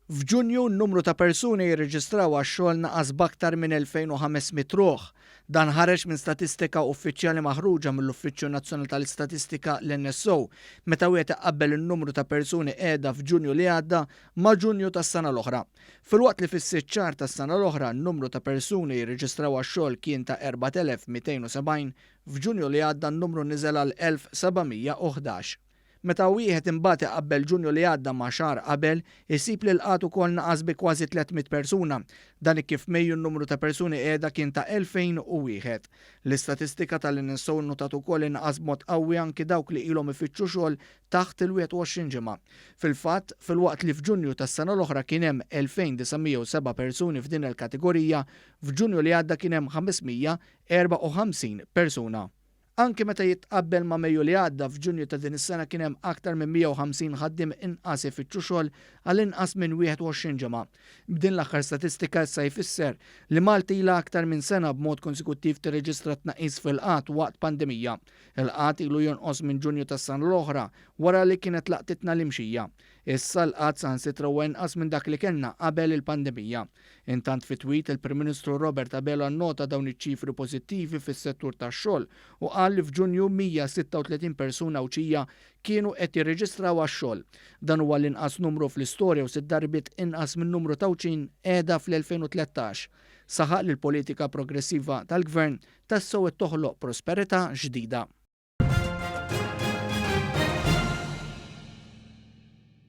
F'Ġunju n-numru ta' persuni jirreġistraw għax-xogħol naqas b'aktar minn 2,500 ruħ. Dan ħareġ minn statistika uffiċjali maħruġa mill-Uffiċċju Nazzjonali tal-Istatistika l-NSO meta wieħed iqabbel in-numru ta' persuni qiegħda f'Ġunju li għadda ma' Ġunju tas-sena l-oħra. Filwaqt li fis-sitt xahar tas-sena l-oħra n-numru ta' persuni jirreġistraw għax-xogħol kien ta' 4,270, f'Ġunju li għadda n-numru niżel għal 1,711. Meta wieħed imbagħad iqabbel Ġunju li għadda ma' xahar qabel, isib li l-qgħad ukoll naqas bi kważi 300 persuna. Dan hekk kif f'Mejju n-numru ta' persuni qiegħda kien ta' 2,001. L-istatistika tal-NSO nnutat ukoll li naqas b'mod qawwi anki dawk li ilhom ifittxu xogħol taħt il-21 ġimgħa. Fil-fatt, filwaqt li f'Ġunju tas-sena l-oħra kien hemm 2,907 persuni f'din il-kategorija, f'Ġunju li għadda kien hemm 554 persuna. Anki meta jitqabbel ma' Mejju li għadda, f'Ġunju ta' din is-sena kien hemm aktar minn 150 ħaddiem inqas ifittxu xogħol għal inqas minn 21 ġimgħa. B'din l-aħħar statistika issa jfisser li Malta ilha aktar minn sena b'mod konsekuttiv tirreġistra tnaqqis fil-qgħad waqt pandemija. Il-qgħad ilu jonqos minn Ġunju tas-sena l-oħra wara li kienet laqtitna l-imxija. Issa l-qgħad saħansitra huwa inqas minn dak li kellna qabel il-pandemija. Intant fi tweet il-Prim Ministru Robert Abela nnota dawn iċ-ċifri pożittivi fis-settur tax-xogħol u qal li f'Ġunju 136 persuna Għawdxija kienu qed jirreġistraw għax-xogħol. Dan huwa l-inqas numru fl-istorja u sitt darbiet inqas min-numru ta' Għawdxin qiegħda fl-2013. Saħaq li l-politika progressiva tal-Gvern tassew qed toħloq prosperità ġdida.